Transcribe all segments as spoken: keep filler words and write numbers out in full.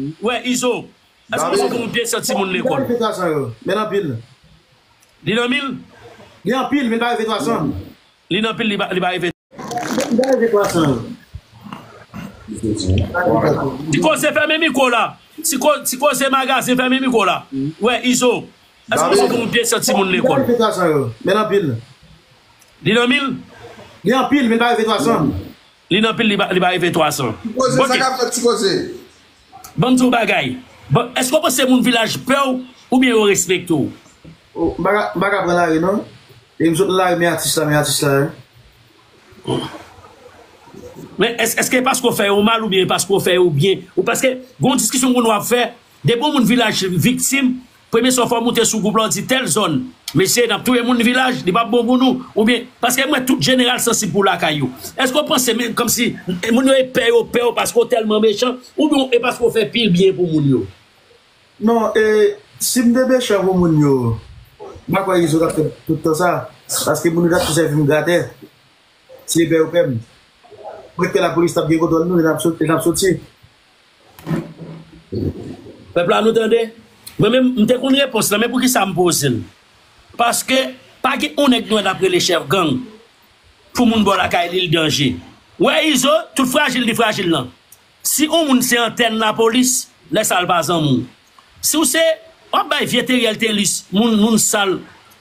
Wè, Izo, èske w sot yon de san timoun lekòl? Men anpil. Li nan mil? Li anpil, men pa rive twa san. Li nan pil, li pa, li pa rive. Li pa rive twa san. Ti koze fèmen mikwo la. Ti ko-, ti koze magazen fèmen mikwo la. Wè, Izo, èske w sot yon de san timoun lekòl? Li pa rive twa san. Men anpil. Li nan mil? Li anpil, men pa rive twa san. Li nan pil, li pa, li pa rive twa san. Ti koze, sa k ap fèt, ti koze? Ban m di w bagay. Ban, èske w panse moun vilaj pè w oubyen yo respekte w? Oh, m pa ka, m pa ka pran lari non. E m sot nan lari, men atis la, men atis la, wi. Men èske, èske paske w fè yo mal oubyen paske w fè yo byen? Ou paske gon diskisyon moun w ap fè, depi yon moun vilaj viktim, premye sa w fè w moute sou gwoup la, w di tèl zòn. Mesye, n ap touye moun vilaj, li p ap bon pou nou. Oubyen, paske m wè tout jeneral sansib pou lakay yo. Èske w panse men kòmsi moun yo e pè yo pè w paske w tèlman mechan, oubyen e paske w fè pil byen pou moun yo? Non, e, si m te mechan pou moun yo, m pa kwè Izo t ap fè tout tan sa, paske moun yo t ap tou sèvi m gratè. Si e pè yo pè m, mwen kwè lapolis t ap gen kontwòl nou, e n ap sot-, e n ap soti. Pèp la, nou tande? Mwen menm, m te konn repons lan, men poukisa m poze l? Paske pa gen yon nèg nou wè n ap rele chèf gang pou moun bò lakay li, l danje. Wè Izo, tout frajil li frajil lan. Si yon moun se antèn lapolis, lè sa l pa zanmi w. Si w se, w ap bay vye teryèl telis, moun, moun sal,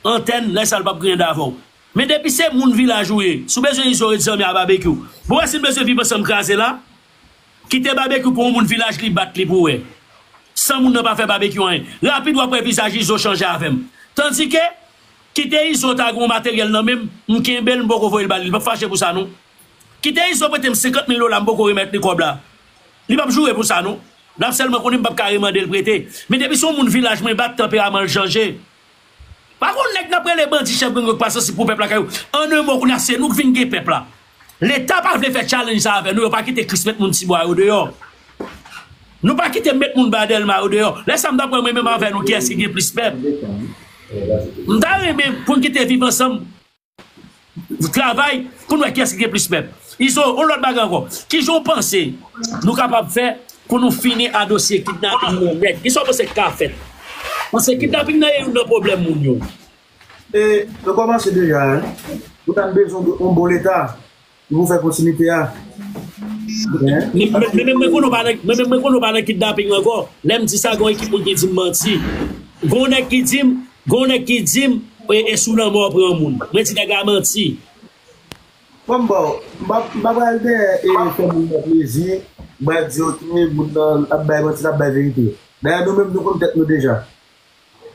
antèn, lè sa l p ap griyen avè w. Men depi se moun vilaj ou ye, si w bezwen Izo ret zanmi a Babekyou. Bon, wè si n bezwen viv ansanm kraze la, kite Babekyou pou yon moun vilaj li bat li pou wè. San moun nan pa fè Babekyou anyen. Rapid w ap wè vizaj Izo chanje avè m. Tandike, kite Izo ta gen yon materyèl nan men m, m kenbe l, m poko voye l ba li. Li p ap fache pou sa non. Kite Izo prete m senkant mil dola, m poko remèt li kòb la. Li p ap joure pou sa non. L ap sèlman konnen m p ap ka remande l prete. Men depi se yon moun vilaj mwen bat, tanperaman l chanje. Pa gon nèg n ap rele bandi, chèf gang yo k pa sansib pou pèp la kay yo. An en mo, kounye a se nou k vin gen pèp la. Leta pa vle fè challenge sa avè nou, yo pa kite Kris met moun Tibwa yo deyò. Nou pa kite met moun ba Dèlma yo deyò. Lè sa m t ap wè mwen menm avè nou kiyès ki gen plis pèp. M ta renmen pou n kite viv ansanm. Travay pou n wè kiyès ki gen plis pèp. Izo, yon lòt bagay ankò. Kijan w panse nou kapab fè pou nou fini a dosye kidnaping nan nèt? Kisa w panse k ka fèt? Paske kidnaping nan e youn nan pwoblèm moun yo. E, nou kòmanse deja, en. Nou ta bezwen yon bon leta pou fè kontinite a. Men, men, men, men mwen konnen w pa nan, men, men mwen konnen w pa nan kidnaping ankò. Lè m di sa, gen yon ekip moun ki di m manti. Gen yon nèg ki di m, gen yon nèg ki di m, e, e sou lanmò w pran moun. Mwen di nèg la manti. Bon, bon, m pa, m pa pral dèyè e fè moun nan plezi, m pral di, oke, moun nan ap bay manti, l ap bay verite. Dayè, nou menm, nou konn tèt nou deja.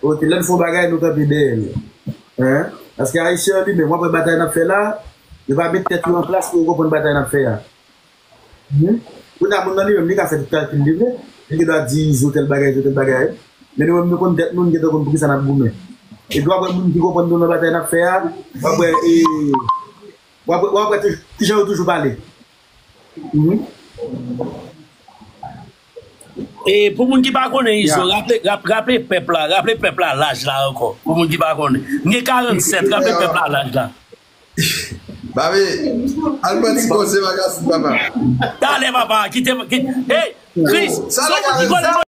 Oke, lè n fè yon bagay, nou kanpe dèyè l. Hein? Paske Ayisyen an li menm, w ap wè batay n ap fè la, yo pa met tèt yo an plas pou yo konprann batay n ap fè a. Kounye a, moun nan li menm, li ka fè tout kalkil li vle. Li gen dwa di Izo tèl bagay, Izo tèl bagay. Men nou menm, nou konn tèt nou, nou gentan konn poukisa n ap goumen. Epi w ap wè moun ki konprann nou nan batay n ap fè a, w ap wè, e, w ap, w ap wè touj-, kijan yo toujou pale. Mhm. E pou moun ki pa konnen, Izo, raple, rap-, raple pèp la, raple pèp la laj la ankò. Pou moun ki pa konnen. M gen karannsèt, raple pèp la laj la. Babe, al pran ti koze magasin, papa. Talè, papa, kite, kite, hey, Chris, sa se ou ki konnen